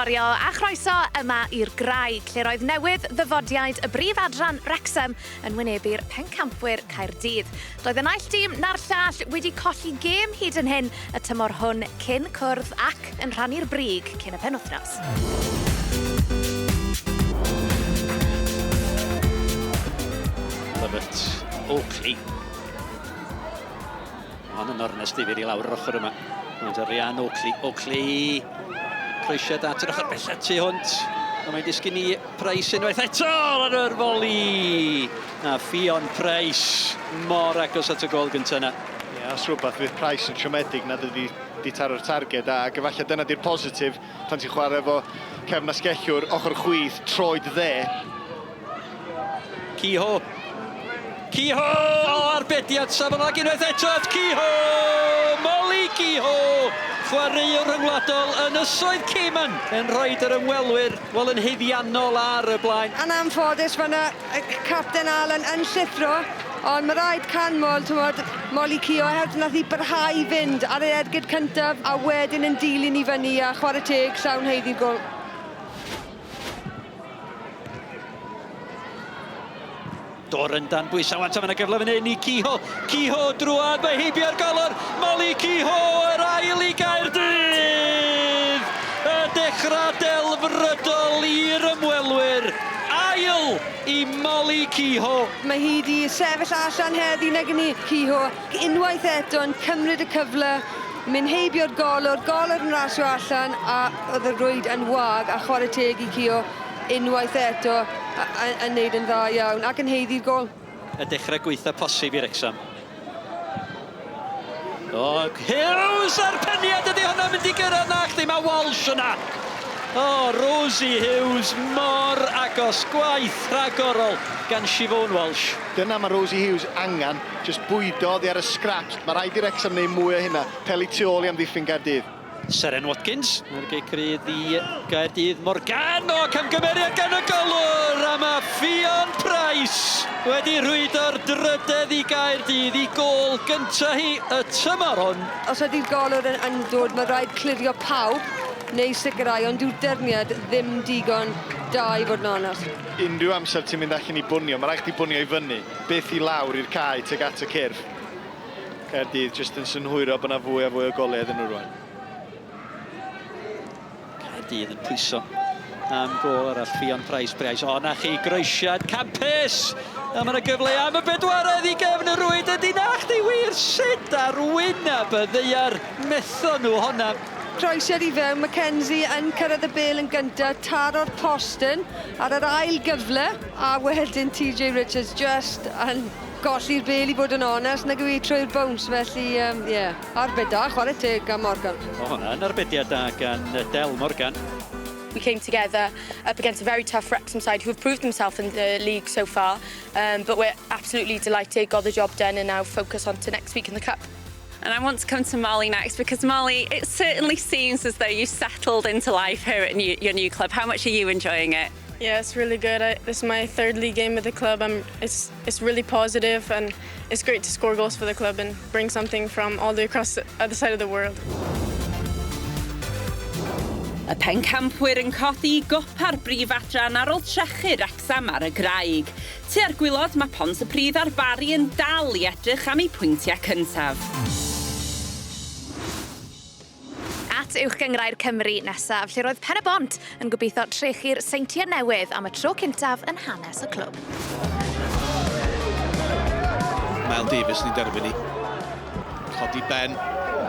Sgorio a chroeso yma i'r Graig, lle roedd newydd ddyfodiaid y brif adran Wrexham yn wynebu'r pencampwyr Caerdydd. Doedd y naill dîm na'r llall wedi colli gêm hyd yn hyn y tymor hwn cyn cwrdd ac yn rhannu'r brig cyn y penwythnos. Lovett, Oakley. Mae hon yn ornest ddifyr i lawr yr ochr yma. Mae'n dod Rhian Oakley. Oakley! Croesiad at yr ochr bellach tu hwnt. A mae'n disgyn i Price unwaith eto ar yr foli. A Ffion Price mor agos at y gol gyntaf yna. Ie, yeah, os rhywbeth fydd Price yn siomedig nad ydi di taro'r targed a ac efallai dyna di'r positif pan ti'n chwarae efo cefn asgellwr ochr chwith, troed dde. Kehoe. Kehoe! O, arbediad safonol ac unwaith eto at Kehoe! Molly Kehoe! Chwaraewr rhyngwladol Ynysoedd Cayman yn rhoid yr ymwelwyr, wel yn haeddiannol ar y blaen. Yn anffodus fan'na, capten Allen yn llithro, ond ma' raid canmol, t'mod, Molly Kehoe oherwydd nath hi barhau i fynd ar ei ergyd cyntaf a wedyn yn dilyn i fyny a chwarae teg llawn haeddu'r gôl. Doran dan bwysau wan, mae yna gyfle fan hyn i Kehoe. Kehoe drwad, mae heibio'r golwr. Molly Kehoe, yr ail i Gaerdydd! Y dechrau delfrydol i'r ymwelwyr. Ail i Molly Kehoe. Mae hi 'di sefyll allan heddi nag 'yn ni, Kehoe. Unwaith eto yn cymryd y cyfle, mynd heibio'r golwr, golwr yn rasio allan a oedd y rwyd yn wag a chwarae teg i Kehoe unwaith eto yn neud yn dda iawn ac yn haeddu'r gôl. Y dechrau gwaetha posib i Wrecsam. O, Hughes a'r peniad ydy hwnna'n mynd i gyrraedd na chdi, mae Walsh yna. O, Rosie Hughes mor agos, gwaith rhagorol gan Siobhan Walsh. Dyna mae Rosie Hughes angen, jyst bwydo oddi ar y scraps. Mae rhaid i Wrecsam wneud mwy o hynna, peli tu ôl i amddiffyn Gaerdydd. Seren Watkins, mae'r gic rydd i Gaerdydd. Morgan, o, camgymeriad gan y golwr, a mae Ffion Price wedi rhwydo'r drydedd i Gaerdydd i gôl gynta hi y tymor hwn. Os ydy'r golwr yn, yn dod, mae rhaid clirio pawb neu sicrhau, ond dyw'r dyrniad ddim digon da i fod yn onest. Unrhyw amser ti'n mynd allan i bwnio, mae rhaid chdi bwnio i fyny, byth i lawr i'r cae tuag at y cyrff. Caerdydd jyst yn synhwyro bod 'na fwy a fwy o goliau iddyn nhw rwan. Caerdydd yn pwyso am gôl arall Ffion Price Price. O, na chi, groesiad campus! A mae yna gyfle am y bedwaredd i gefn y rwyd ydy na chdi wir sut ar wyneb y ddaear methon nhw honna. Croesiad i fewn, Mackenzie yn cyrraedd y bêl yn gyntaf, taro'r postyn ar yr ail gyfle, a wedyn TJ Richards just yn Golli'r bêl i fod yn onest, nag yw hi trwy'r bounce, felly ie, yeah. Arbed da, chwarae teg gan Morgan. O, hwnna yn arbediad da gan Del Morgan. We came together up against a very tough Wrexham side who have proved themselves in the league so far, um, but we're absolutely delighted, got the job done and now focus on to next week in the cup. And I want to come to Molly next because Molly, it certainly seems as though you've settled into life here at new, your new club. How much are you enjoying it? Yeah, it's really good. I, this is my third league game with the club. I'm, it's, it's really positive and it's great to score goals for the club and bring something from all the way across the other side of the world. Y pencampwyr yn codi gopa'r brif adran ar ôl trechu Wrecsam ar y graig. Tua'r gwylod mae Pontypridd a'r Barri yn dal i edrych am eu pwyntiau cyntaf. At Uwch Gynghrair Cymru nesaf, lle roedd Pen-y-bont yn gobeithio trechu'r Seintiau Newydd am y tro cyntaf yn hanes y clwb. Mel Davies yn ei derbyn hi. Codi ben.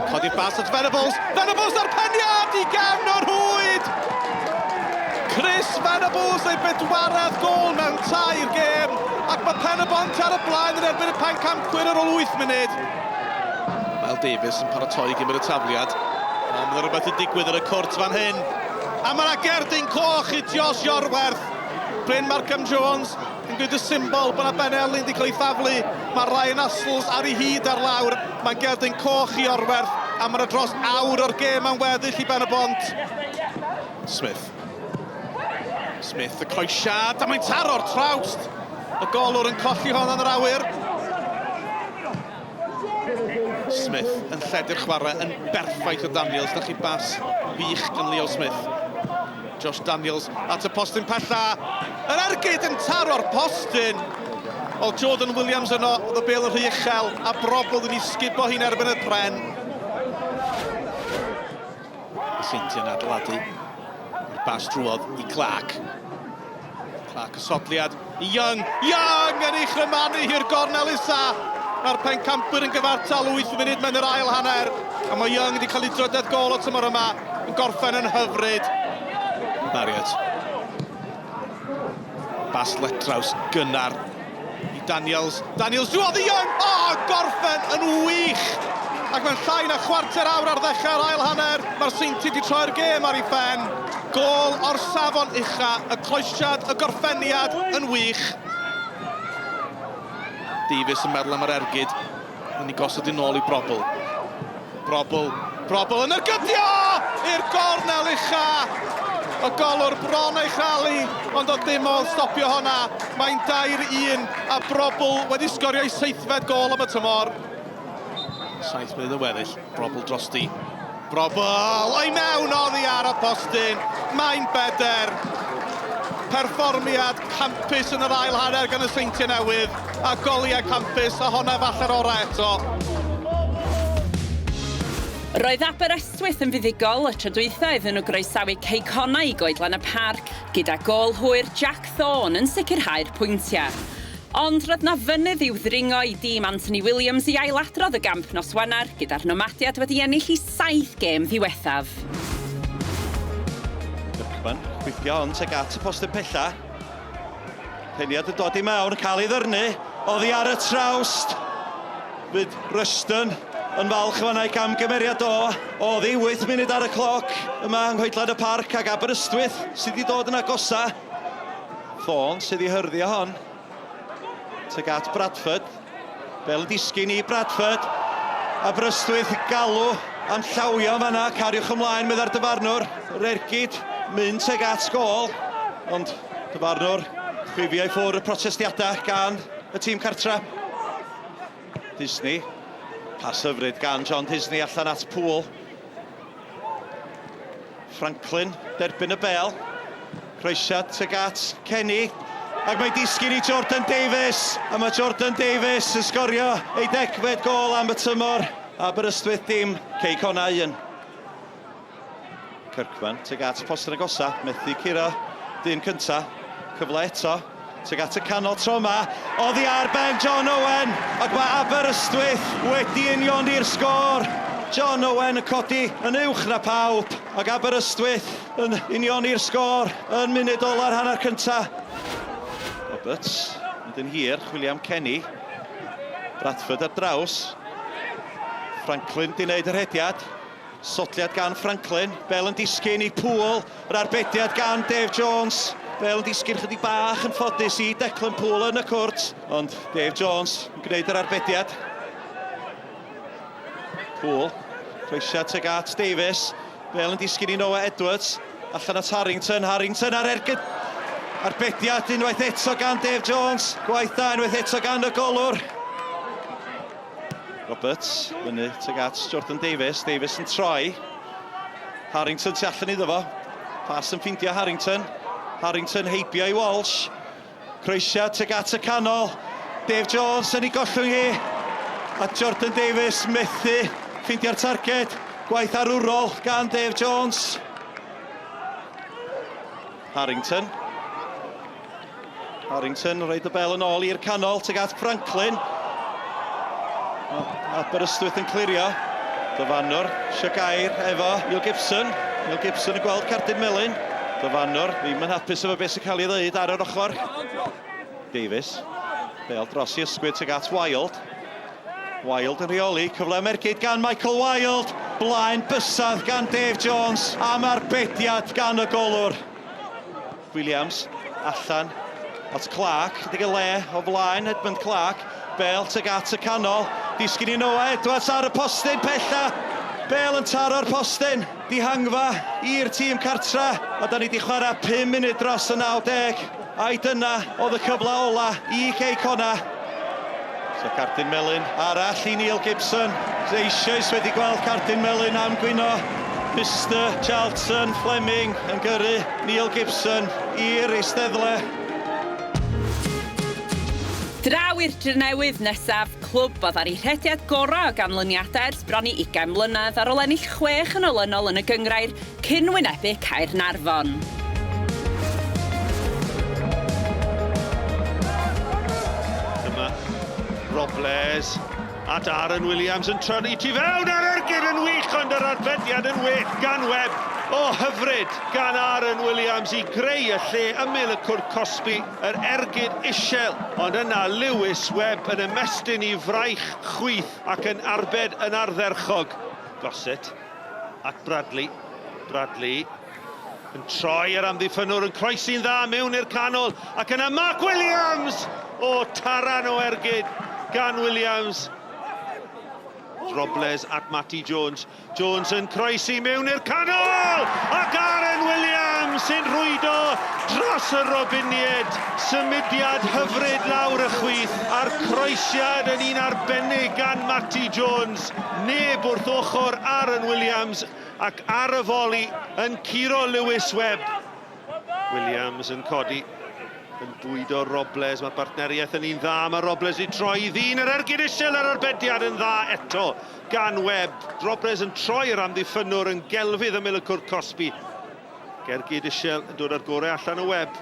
Codi'r bas at Venables. Venables ar peniad i gefn o'r rhwyd! Chris Venables ei bedwaredd gôl mewn tair gêm ac mae Pen-y-bont ar y blaen yn erbyn y pencampwyr ar ôl 8 munud. Mel Davies yn paratoi i gymryd y tafliad. Ond mae rhywbeth yn digwydd ar y cwrt fan hyn. A mae yna gerdyn coch i Josh Iorwerth. Bryn Markham Jones yn gwneud y symbol bod yna Ben Elin wedi cael ei thaflu. Mae Ryan Astles ar ei hyd ar lawr. Mae'n gerdyn coch i Iorwerth a mae yna dros awr o'r gêm am weddill i Ben y Bont. Smith. Smith y croesiad a mae'n taro'r trawst. Y golwr yn colli hon yn yr awyr. Smith yn lledu'r chwarae yn berffaith o Daniels. Na chi bas wych gan Leo Smith. Josh Daniels at y postyn pella. Yr ergyd yn taro'r postyn. Oedd Jordan Williams yno, oedd y bêl yn rhy uchel, a Brobbel wedi sgubo hi'n erbyn y pren. Y Seintiau'n adeiladu. Mae'r bas drwodd i Clark. Clark y sodliad i Young. Young yn ei chrymanu hi'r gornel isa. Mae'r pencampwyr yn gyfartal 8 munud mewn yr ail hanner. A mae Young wedi cael ei drydedd gol o tymor yma yn gorffen yn hyfryd. Marriott. Bas Letraws gynnar i Daniels. Daniels drwodd i Young! O, oh, gorffen yn wych! Ac mae'n llai na chwarter awr ar ddechrau'r ail hanner. Mae'r Seintiau wedi troi'r gêm ar ei phen. Gôl o'r safon ucha, y croesiad, y gorffeniad yn wych. Davies yn meddwl am yr ergyd, yn ei gosod yn ôl i Brobbel. Brobbel, Brobbel yn ergydio i'r gornel ucha! Y golwr bron ei chael hi, ond oedd dim modd stopio honna. Mae'n 2-1 a Brobbel wedi sgorio ei seithfed gôl am y tymor. 7 munud yn weddill, Brobbel drosti. Brobbel, o'i mewn oddi ar y postyn, mae'n beder. Perfformiad campus yn yr ail hanner gan y Seintiau Newydd, a goliau campus, a honna falle'r orau eto. Roedd Aberystwyth yn fuddugol y tro dwytha iddyn nhw groesawu Cei Connah i Goedlan y Parc, gyda gôl hwyr Jack Thorne yn sicrhau'r pwyntiau. Ond roedd 'na fynydd i'w ddringo i dîm Anthony Williams i ailadrodd y gamp nos Wener, gyda'r Nomadiaid wedi ennill eu saith gêm ddiwethaf. Kirkman, chwipio hon tuag at y postyn pella. Peniad yn dod i mewn, cael ei ddyrnu, oddi ar y trawst. Fydd Rushton yn falch fanna i gamgymeriad o. Oddi 8 munud ar y cloc yma yng Nghoedlan y Parc ac Aberystwyth sydd wedi dod yn agosa. Thorne sydd i hyrddio hon. Tuag at Bradford. Bel yn disgyn i Bradford. Aberystwyth galw am llawio yn fanna. Cariwch ymlaen, meddai'r dyfarnwr. Yr ergyd mynd tuag at gôl. Ond dyfarnwr chwifio i ffwrdd y protestiadau gan y tîm cartra. Disney. Pas hyfryd gan John Disney allan at Poole. Franklin, derbyn y bel. Croesiad tuag at Kenny. Ac mae disgyn i Jordan Davies. A mae Jordan Davies yn sgorio ei degfed gôl am y tymor. Aberystwyth dim, Cei Connah 1. Kirkman tuag at postyn agosa, methu curo dyn cynta. Cyfle eto tuag at y canol tro yma. Oddi ar ben John Owen ac mae Aberystwyth wedi unioni'r sgôr. John Owen yn codi yn uwch na pawb ac Aberystwyth yn unioni'r sgôr yn munud ola'r hanner cynta. Roberts mynd yn hir, chwilio am Kenny. Bradford ar draws. Franklin di wneud yr hediad. Sodliad gan Franklin, bel yn disgyn i Poole, yr arbediad gan Dave Jones. Bel yn disgyn chydig bach yn ffodus i Declan Poole yn y cwrt, ond Dave Jones yn gwneud yr arbediad. Poole, croesiad tuag at Davies, bel yn disgyn i Noah Edwards, allan at Harrington, Harrington ar ergyd arbediad unwaith eto gan Dave Jones, gwaith da unwaith eto gan y golwr. Roberts, fyny tuag at Jordan Davies. Davies yn troi. Harrington tu allan iddo fo. Pas yn ffindio Harrington. Harrington heibio i Walsh. Croesiad tuag at y canol. Dave Jones yn ei gollwng hi. A Jordan Davies methu ffeindio'r targed. Gwaith arwrol gan Dave Jones. Harrington. Harrington yn rhoid y bel yn ôl i'r canol tuag at Franklin. Aberystwyth yn clirio. Dyfanwr eisiau gair efo Neil Gibson. Neil Gibson yn gweld cardyn melyn. Dyfanwr ddim yn hapus efo beth sy'n cael ei ddeud ar yr ochr. Davies. Bel dros i ysgwyd tuag at Wild. Wild yn rheoli, cyfle am ergyd gan Michael Wild. Blaen bysedd gan Dave Jones am arbediad gan y golwr. Williams allan at Clark, chydig o le o flaen Edmund Clark. Bale tuag at y canol, disgyn i Noah Edwards ar y postyn pella. Bale yn taro'r postyn, dihangfa i'r tîm cartra. A da ni wedi chwarae 5 munud dros y 90. Ai dyna oedd y cyfle ola i Cei Connah. So cardyn melyn arall i Neil Gibson. Eisoes wedi gweld cardyn melyn am gwyno. Mister Charlton Fleming yn gyrru Neil Gibson i'r eisteddle. Draw i'r Drenewydd nesaf, clwb oedd ar ei rhediad gorau o ganlyniadau ers bron i ugain mlynedd ar ôl ennill chwech yn olynol yn y gynghrair cyn wynebu Caernarfon. Dyma Robles at Aaron Williams yn trynnu tu fewn a'r ergyd yn wych ond yr arbediad yn well gan Webb. O hyfryd gan Aaron Williams i greu y lle ymyl y cwrt cosbi, yr ergyd isel, ond yna Lewis Webb yn ymestyn i fraich chwith ac yn arbed yn ardderchog. Gossett at Bradley. Bradley yn troi yr amddiffynnwr yn croesi'n dda mewn i'r canol ac yna Mark Williams! O, taran o ergyd gan Williams. Robles at Matty Jones. Jones yn croesi mewn i'r canol! Ac Aaron Williams sy'n rhwydo dros y Robinied. Symudiad hyfryd lawr y chwith a'r croesiad yn un arbennig gan Matty Jones. Neb wrth ochr Aaron Williams ac ar y foli yn curo Lewis Webb. Williams yn codi, yn bwydo Robles, mae bartneriaeth yn un dda, mae Robles i troi i ddyn, yr ergyd isel yr arbediad yn dda eto gan Webb. Robles yn troi yr amddiffynnwr yn gelfydd ymyl y cwrt cosbi. Gergyd isel yn dod â'r gorau allan o Webb.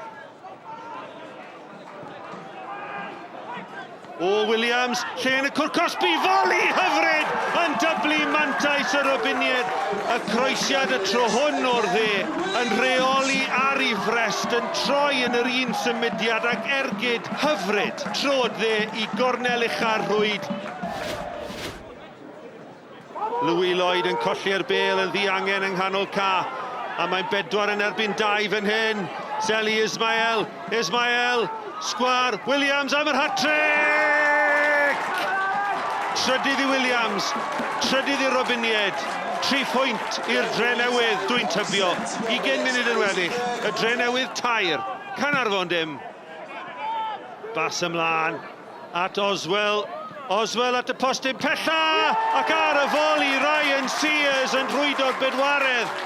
O Williams, lle yn y cwrt cosbi, foli hyfryd yn dyblu mantais y Robiniaid. Y croesiad y tro hwn o'r dde, yn rheoli ar ei frest, yn troi yn yr un symudiad ac ergyd hyfryd. Trod dde i gornel ucha'r rhwyd. Louis Lloyd yn colli'r bêl yn ddiangen yng nghanol ca. A mae'n bedwar yn erbyn dau fan hyn. Seli Ismael, Ismael, sgwar, Williams am yr hat-trick! Trydydd i Williams, trydydd i'r Robiniaid. Tri phwynt i'r Drenewydd, dwi'n tybio. 20 munud yn weddill. Y Drenewydd tair, Caernarfon dim. Bas ymlaen. At Oswell, Oswell at y postyn pella ac ar y foli Ryan Sears yn rhwydo'r bedwaredd.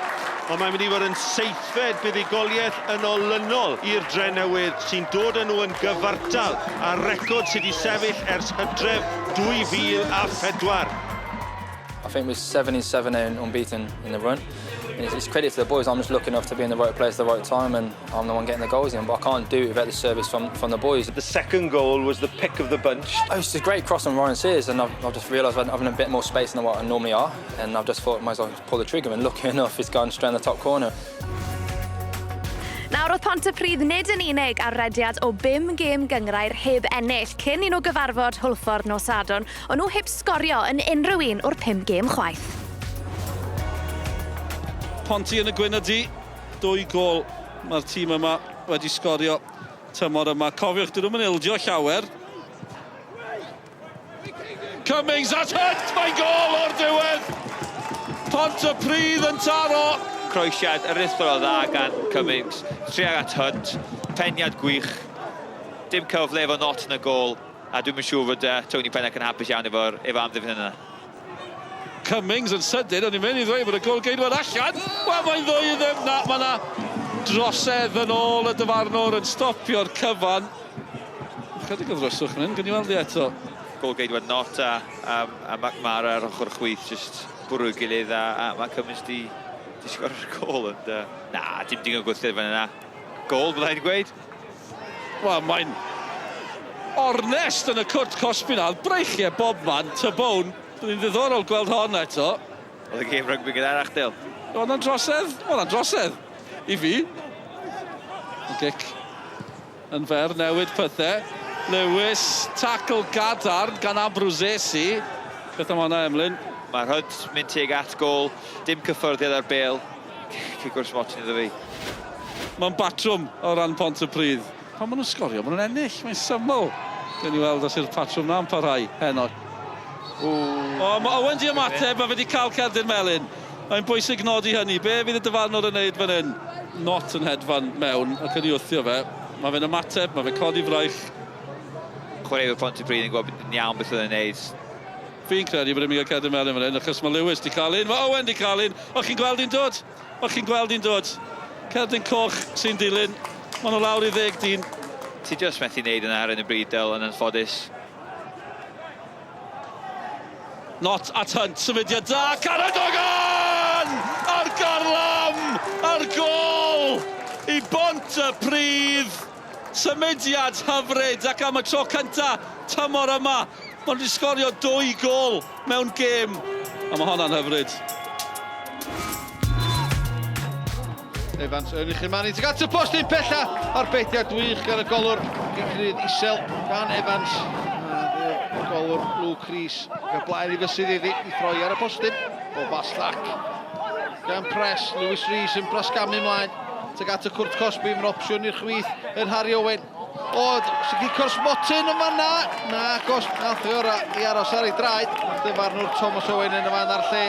Ond mae'n mynd i fod yn seithfed buddugoliaeth yn olynol i'r Drenewydd sy'n dod â nhw yn gyfartal â'r record sydd wedi sefyll ers Hydref 2004. I think we're 7 in 7 and unbeaten in the run. And it's credit to the boys. I'm just lucky enough to be in the right place at the right time and I'm the one getting the goals in, but I can't do it without the service from, from the boys. The second goal was the pick of the bunch. Oh, it's a great cross on Ryan Sears and I've, I've just realised I'm having a bit more space than what I normally are and I've just thought might as well pull the trigger and lucky enough it's gone straight in the top corner. Nawr oedd Pontypridd nid yn unig ar rediad o bum gêm gynghrair heb ennill cyn i nhw gyfarfod Hwlffordd nos Sadwrn, o'n nhw heb sgorio yn unrhyw un o'r pum gêm chwaith. Ponty yn y gwyn a du, dwy gôl mae'r tîm yma wedi sgorio tymor yma. Cofiwch, dyn nhw'm yn ildio llawer. Cummings at Hunt, mae'n gôl o'r diwedd! Pontypridd yn taro! Croesiad aruthrol o dda gan Cummings, tuag at Hunt, peniad gwych, dim cyfle efo Knott yn y gôl, a dwi'm yn siŵr fod Tony Pennock yn hapus iawn efo'r efo amddiffyn yna. Cummings yn sydyn, o'n i'n mynd i ddweud bod y gôl-geidwad allan. Wel, mae'n ddwy i ddim. Na, mae yna drosedd yn ôl y dyfarnwr yn stopio'r cyfan. Chydig o ddryswch fan hyn, gawn ni weld i eto. Gôl-geidwad Knott a, a, a McMara ar ochr chwith, just bwrw gilydd a, a mae Cummings di, di sgorio'r gôl. Ond, na, dim digon gwthio fan yna. Gôl, byddai i'n gweud. Wel, mae'n ornest yn y cwrt cosbi 'na. Breichiau bob man, Tybone. Bydd hi'n ddiddorol gweld hon eto. Oedd y gêm rygbi gynharach, Dyl. Oedd hwnna'n drosedd? Oedd hwnna'n drosedd i fi. Y gic yn fer, newid pethau. Lewis, tackle gadarn gan Abruzzese. Beth am hwnna, Emlyn? Mae Hunt mynd tuag at gôl, dim cyffyrddiad ar bêl. Cic o'r smotyn iddo fi. Mae'n batrwm o ran Pontypridd. Pan maen nhw'n sgorio, maen nhw'n ennill. Mae'n syml. Gewn ni weld os yw'r patrwm na'n parhau heno. O, mae Owen di ymateb, mae fe wedi cael cerdyn melyn. Mae'n bwysig nodi hynny. Be fydd y dyfarnwr yn neud fan hyn? Not yn hedfan mewn ac yn ei wthio fe. Mae fe'n ymateb, mae fe'n codi fraich. Chwaraewyr Pontypridd yn gwybod yn iawn beth oedd e'n neud. Fi'n credu bod e'n mynd i gael cerdyn melyn fan hyn, achos mae Lewis 'di cael un, mae Owen 'di cael un. O, chi'n gweld hi'n dod? O, chi'n gweld hi'n dod? Cerdyn coch sy'n dilyn. Maen nhw lawr i ddeg dyn. Ti just methu wneud yna ar hyn o bryd, Del, yn anffodus. Not at Hunt, symudiad da, Caradogan! Ar garlam! Ar gôl! I Bont y Pridd! Symudiad hyfryd ac am y tro cynta tymor yma, maen nhw wedi sgorio dwy gôl mewn gêm. A mae honna'n hyfryd. Evans yn uchel man i tuag at y postyn pella arbediad wych gan y golwr gic rydd isel gan Evans a golwr Luke Rees gan blaen i fysydd iddi i throi ar y postyn o Baslac gan Press Lewis Rees yn brasgamu ymlaen tuag at y cwrt cosbi mae'n opsiwn i'r chwith yn Harry Owen o sy'n gico'r smotyn yn fanna na gos nath ei orau i aros ar ei draed dyfarnwr Thomas Owen yn y fan a'r lle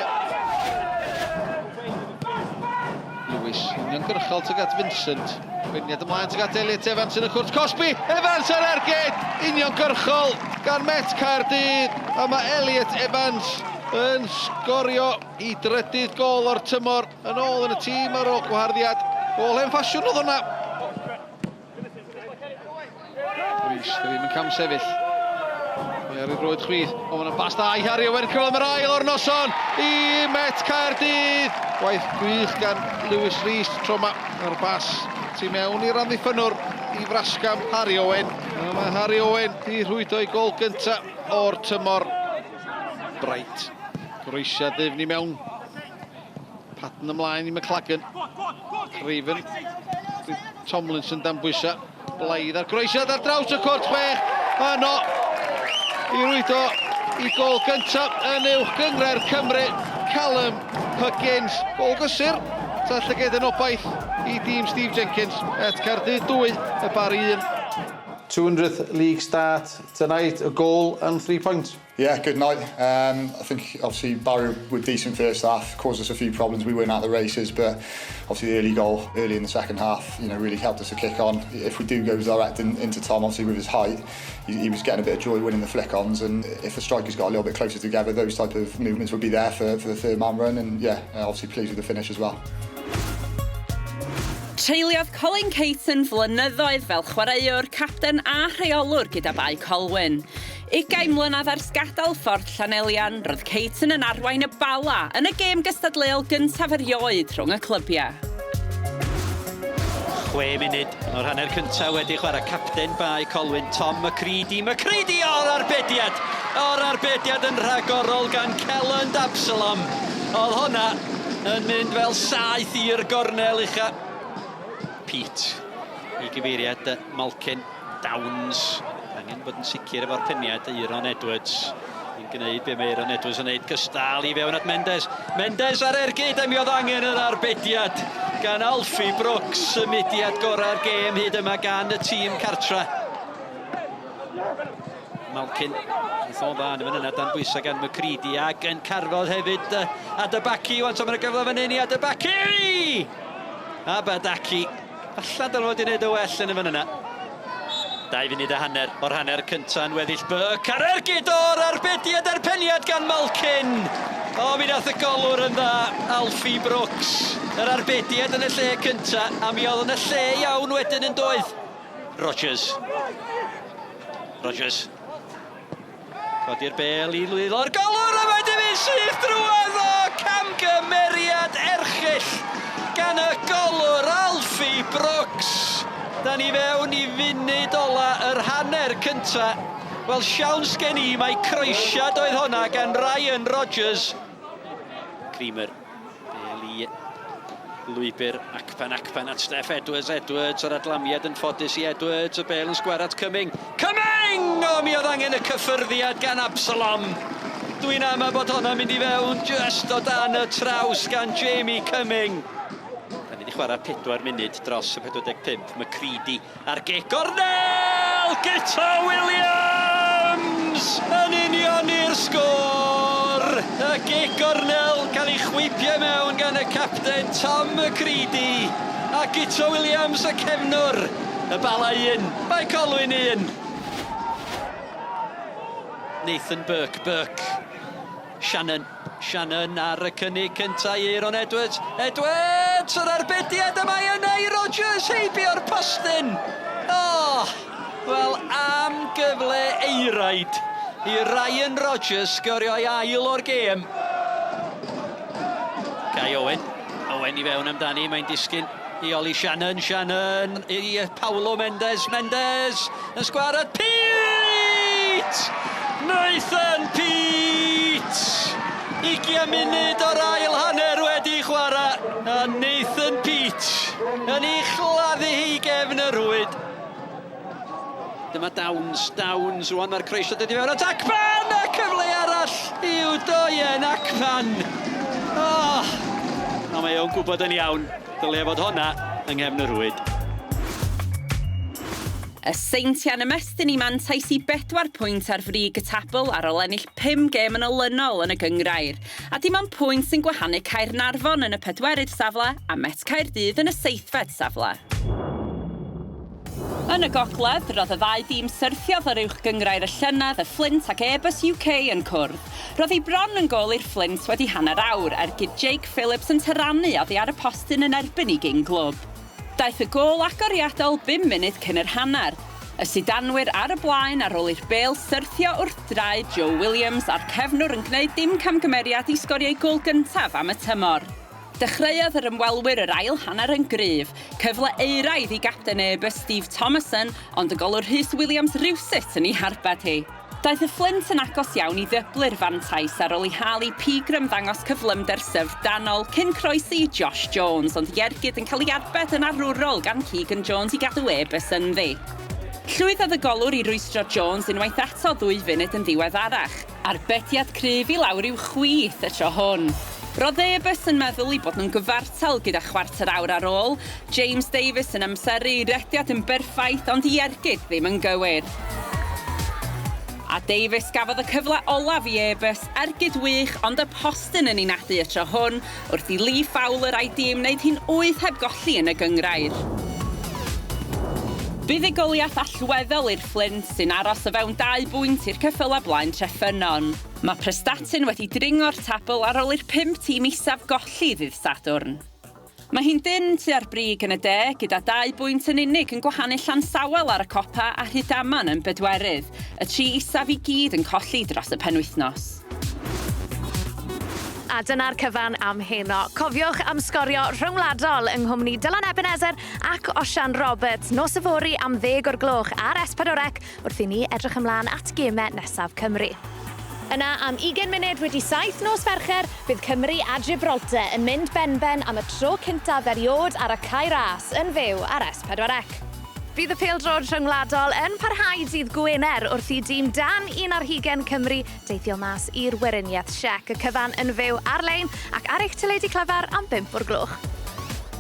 Lewis, uniongyrchol tuag at Vincent. Gwyniad ymlaen tuag at Elliot Evans yn y cwrt cosbi. Evans ar ergyd! Uniongyrchol gan Met Caerdydd. A mae Elliot Evans yn sgorio i drydydd gol o'r tymor yn ôl yn y tîm ar ôl gwaharddiad. Gôl hen ffasiwn oedd hwnna. Rees ddim yn camsefyll. Mae ar ei droed chwith. O, mae'n bas da i Harry Owen. Cyfle am yr ail o'r noson i Met Caerdydd. Gwaith gwych gan Lewis Rees tro yma ar bas tu mewn i'r amddiffynnwr i frasgam Harry Owen. A mae Harry Owen di rhwydo ei gol gyntaf o'r tymor. Bright. Groesiad ddyfn i mewn. Patton ymlaen i McLagan. Craven. Tomlinson dan bwysau. Blaidd ar groesiad ar draws y cwrt chwech. Yno i rwydo i gol gyntaf yn uwch gynghrair Cymru. Callum Huggins. Gol gysur. Ta llyged yn obaith i dîm Steve Jenkins. Et Caerdydd 2, y Barri 1. 200th league start tonight, a goal and three points. Yeah, good night. Um, I think obviously Barry were decent first half, caused us a few problems. We weren't at the races, but obviously the early goal early in the second half, you know, really helped us to kick on. If we do go direct in, into Tom, obviously with his height, he, he was getting a bit of joy winning the flick-ons, and if the strikers got a little bit closer together, those type of movements would be there for, for the third man run, and yeah, obviously pleased with the finish as well. Treuliodd Colin Caton flynyddoedd fel chwaraewr, capten a rheolwr gyda Bae Colwyn. Ugain mlynedd ers gadael Ffordd Llanelian, roedd Caton yn arwain y Bala yn y gêm gystadleuol gyntaf erioed rhwng y clybiau. Chwe munud o'r hanner cyntaf wedi chwarae capten Bae Colwyn, Tom McCready. McCready o'r arbediad! O'r arbediad yn rhagorol gan Kelland Absalom. Oedd hwnna yn mynd fel saeth i'r gornel ucha. Pete i gyfeiriad Malkin. Downs angen bod yn sicr efo'r peniad Euron Edwards yn gwneud be mae Euron Edwards yn gwneud gystal i fewn at Mendes. Mendes ar ergyd a mi oedd angen yr arbediad gan Alfie Brooks, symudiad gorau'r gêm hyd yma gan y tîm cartra. Malkin, wrth o'n dda yn y fan yna dan bwysau gan McCready ac yn carfod hefyd Adebaki. Wan, so mae'n gyfle fan hyn i Adebaki! Abadaki Falle dylwn fod wedi gwneud y well yn y fan yna. 2 funud a hanner o'r hanner cyntaf yn weddill Burke ar ergyd o'r arbediad a'r peniad gan Malkin. O, mi nath y golwr yn dda, Alfie Brooks. Yr arbediad yn y lle cyntaf, a mi oedd yn y lle iawn wedyn yn doedd. Rogers. Rogers. Codi'r bêl i lwyddo'r golwr a mae 'di mynd syth drwodd o! Camgymeriad erchyll gan y golwr Alfie Brooks. Da ni fewn i funud ola yr hanner cynta. Wel siawns gen i mai croesiad oedd honna gan Ryan Rogers. Creamer. Bêl i lwybr Akpan Akpan at Steff Edwards. Edwards yr adlamiad yn ffodus i Edwards. Y bêl yn sgwar at Cumming. Cumming! O, mi oedd angen y cyffyrddiad gan Absalom. Dwi'n ama bod hwnna'n mynd i fewn just o dan y traws gan Jamie Cumming. Da ni wedi chwarae 4 munud dros y 45. McCready A'r gic gornel! Guto Williams yn unioni'r sgôr! Y gic gornel cael ei chwipio i mewn gan y capten Tom McCready. A Guto Williams y cefnwr. Y Bala 1, Bae Colwyn 1. Nathan Burke, Burke. Shannon. Shannon ar y cynnig cyntaf i Aaron Edwards. Edwards! Yr arbediad yma i yna i Rogers heibio'r postyn! Oh, wel, am gyfle eiraid i Ryan Rogers sgorio ei ail o'r gêm. Kai Owen. Owen i fewn amdani, mae'n disgyn i Oli Shannon. Shannon i Paulo Mendes. Mendes yn sgwar at Pete! Nathan Peate! 20 munud o'r ail hanner wedi chwarae. A Nathan Peate yn ei chladdu hi gefn y rhwyd. Dyma Downs, Downs, rwan mae'r croeso dod i fewn at Akpan! A cyfle arall i'w Doyen Akpan! Oh, a mae o'n gwybod yn iawn, dylia fod honna yng nghefn y rhwyd. Y Seintiau'n ymestyn i mantais i bedwar pwynt ar frig y tabl ar ôl ennill pum gêm yn olynol yn y gynghrair, a dim ond pwynt sy'n gwahanu Caernarfon yn y pedwerydd safle a Met Caerdydd yn y seithfed safle. Yn y gogledd, roedd y ddau dîm syrthiodd o'r Uwch Gynghrair y llynedd, y Fflint ac Airbus UK yn cwrdd. Roedd hi bron yn gôl i'r Fflint wedi hanner awr, ergyd Jake Phillips yn taranu oddi ar y postyn yn erbyn ei gyn-glwb. Daeth y gôl agoriadol bum munud cyn yr hanner. Y sidanwyr ar y blaen ar ôl i'r bêl syrthio wrth draed Joe Williams a'r cefnwr yn gwneud dim camgymeriad i sgorio'i gôl gyntaf am y tymor. Dechreuodd yr ymwelwyr yr ail hanner yn gryf. Cyfle euraidd i gapten Airbus Steve Thomason, ond y golwr Rhys Williams rywsut yn ei harbed hi. Daeth y Fflint yn agos iawn i ddyblu'r fantais ar ôl i Harley Pegram ddangos cyflymder syfrdanol cyn croesi i Josh Jones, ond ei ergyd yn cael ei arbed yn arwrol gan Keegan Jones i gadw Airbus ynddi. Llwyddodd y golwr i rwystro Jones unwaith eto ddwy funud yn ddiweddarach. Arbediad cryf i lawr i'w chwith y tro hwn. Roedd Airbus yn meddwl eu bod nhw'n gyfartal gyda chwarter awr ar ôl, James Davies yn amseru ei rediad yn berffaith ond ei ergyd ddim yn gywir. A Davies gafodd y cyfle olaf i Airbus, ergyd wych ond y postyn yn ei nadu y tro hwn wrth i Lee Fowler a'i dîm wneud hi'n wyth heb golli yn y gynghrair. Buddugoliaeth allweddol i'r Fflint sy'n aros o fewn dau bwynt i'r ceffylau blaen Treffynnon. Mae Prestatyn wedi dringo'r tabl ar ôl i'r pump tîm isaf golli ddydd Sadwrn. Mae hi'n dynn tua'r brig yn y de, gyda dau bwynt yn unig yn gwahanu Llansawel ar y copa a Rhydaman yn bedwerydd, y tri isaf i gyd yn colli dros y penwythnos. A dyna'r cyfan am heno. Cofiwch am sgorio rhyngwladol yng nghwmni Dylan Ebenezer ac Osian Roberts nos yfory am ddeg o'r gloch ar S4C wrth i ni edrych ymlaen at gemau nesaf Cymru. Yna am 20 munud wedi saith nos Fercher, bydd Cymru a Gibraltar yn mynd benben am y tro cyntaf eriod ar y Cae Ras yn fyw ar S4C. Bydd y pêl-droed rhyngwladol yn parhau dydd Gwener wrth i dîm dan 21 Cymru deithio mas i'r Weriniaeth Siec. Y cyfan yn fyw ar-lein ac ar eich teledu clyfar am 5 o'r gloch.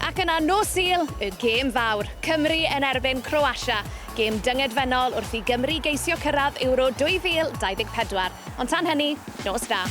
Ac yna nos Sul, y gêm fawr, Cymru yn erbyn Croatia. Gêm dyngedfennol wrth i Gymru geisio cyrraedd Euro 2024. Ond tan hynny, nos da.